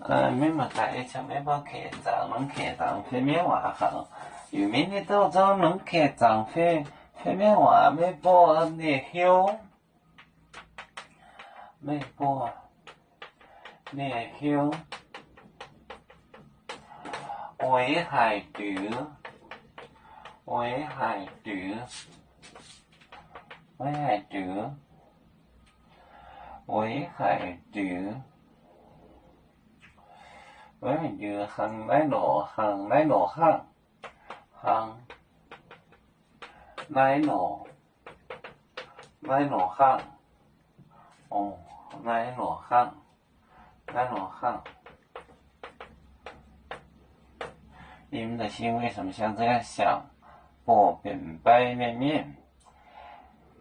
Maiv maaih daaih ei caux maiv mbuo Kaeqv zaangc, longx Kaeqv zaangc fei maiv waac haic. Yaac maiv ninh douh nzauh longx Kaeqv zaangc fei, fei maiv waac, meih mbuo ninh hiuv, meih mbuo ninh hiuv, weic haic diuc, weic haic diuc, weic haic diuc, weic haic diuc, weic haic diuc, hnangv naaiv nor, hnangv naaiv nor hnangv, hnangv naaiv nor, naaiv nor hnangv, o, naaiv nor hnangv, naaiv nor hnangv. Yiem naaiv sin 为什么像这样想 borqc benx baav mienh mienh.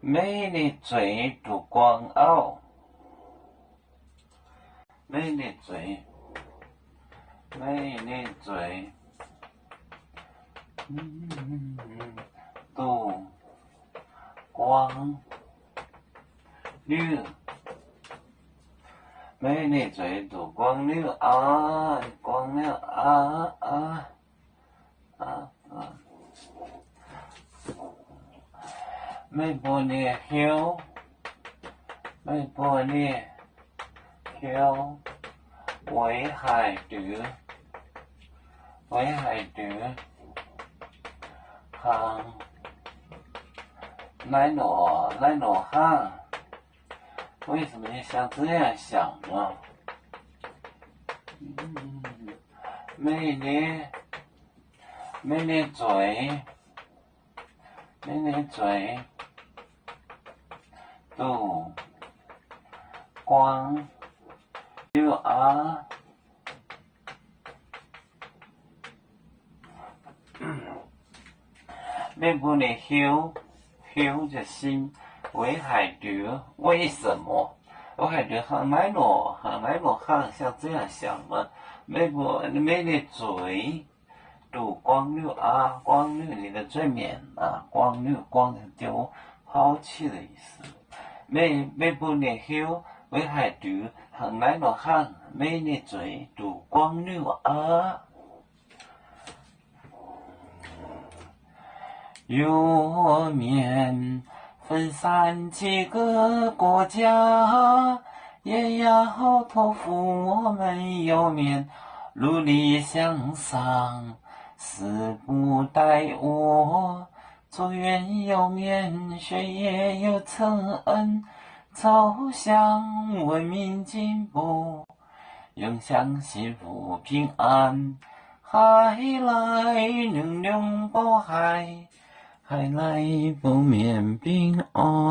Maiv ninh zueiz duqv guang auv. Maiv ninh zueiz, maiv ninh zueiz duqv guang niuh. Maiv ninh zueiz duqv guang niuh aqv, guang niuh aqv, aqv. Meih mbuo ninh hiuv, meih mbuo ninh hiuv, weic haic diuc, weic haic diuc, hnangv naaiv nor, naaiv nor hnangv. 为什么像这样想呢？ Maiv ninh, maiv ninh zueiz, maiv ninh zueiz duqv guang niuh aqv. Meih mbuo ninh hiuv, hiuv njiec sin, weic haic diuc, 为什么, weic haic diuc hnangv naaiv nor, hnangv naaiv nor hnangv, 像这样想 nor, meih mbuo, maiv ninh zueiz duqv guang niuh aqv, guang niuh ninh daaih zueiv mienc aqv, guang niuh, guang diuc, 抛弃 the 意思. Meih, meih mbuo ninh hiuv, weic haic diuc hnangv naaiv nor hnangv, maiv ninh zueiz duqv guang niuh aqv. 有面分散几个国家，也要托付我们有面努力向上，死不耽误。祝愿有面学业有成恩，朝向文明进步。 永享幸福平安，海来能量包海，海来不免平安。